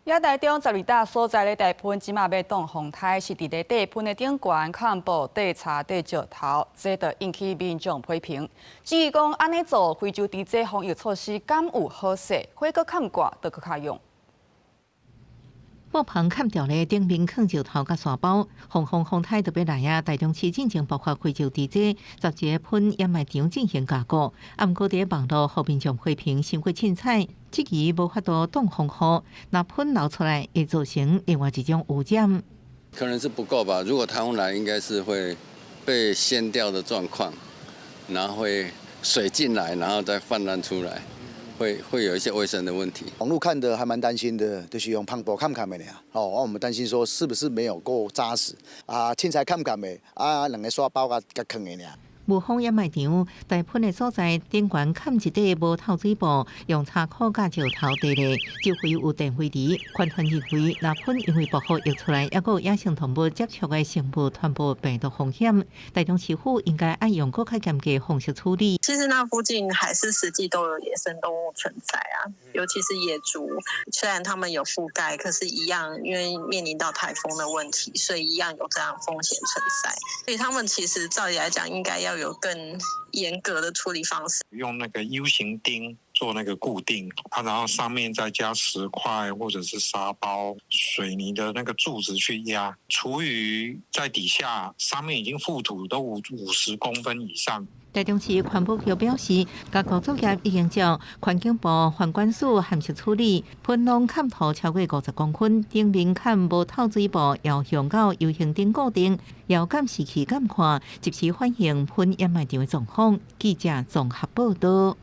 也台中十二搭所在的大噴，這馬欲擋風颱，是佇咧地噴的頂懸崁布地柴地石頭，這就引起民眾批評。至於講按呢做非洲豬瘟防疫措施敢有好勢，火閣崁掛就閣較用。布棚崁牢咧，頂面囥石頭佮沙包，防風風颱就欲來啊！台中市進前爆發非洲豬瘟，11個噴掩埋場進行加固，啊，毋過佇網路予民眾批評傷過凊彩，質疑無法度擋風雨，若噴流出來會造成另外一種污染。可能是不夠吧？如果颱風來，應該是會被掀掉的狀況，然後會水進來，然後再泛濫出來。會有一些衛生的問題。網路看得還蠻擔心的，就是用帆布崁崁的爾。哦，我們擔心說是不是沒有夠紮實啊？凊彩崁崁的啊，兩个沙包共共囥的爾。無風掩埋場大噴的所在，頂懸崁一塊無透水布，用柴箍佮石頭疊咧，周圍有電火池。環團認為，若噴因為暴雨溢出來，抑閣有野生動物接觸的生物傳播病毒風險。台中市府應該愛用閣較嚴格方式處理。其實那附近還是實際都有野生動物存在啊，尤其是野豬。雖然他們有覆蓋，可是一樣，因為面臨到颱風的問題，所以一樣有這樣風險存在。所以他們其實照理來講，應該要有更嚴格的處理方式。用那個 U 型釘做那個固定，啊，然後上面再加石塊或者是沙包、水泥的那個柱子去壓，廚餘在底下，上面已經覆土都50公分以上。台中市環保局表示，加固作業已經照環境部環管署函釋處理，噴籠崁土超過50公分，頂面崁無透水布，要向到 U 型釘固定，要監視器監看，及時反映噴掩埋場的狀況。記者綜合報道。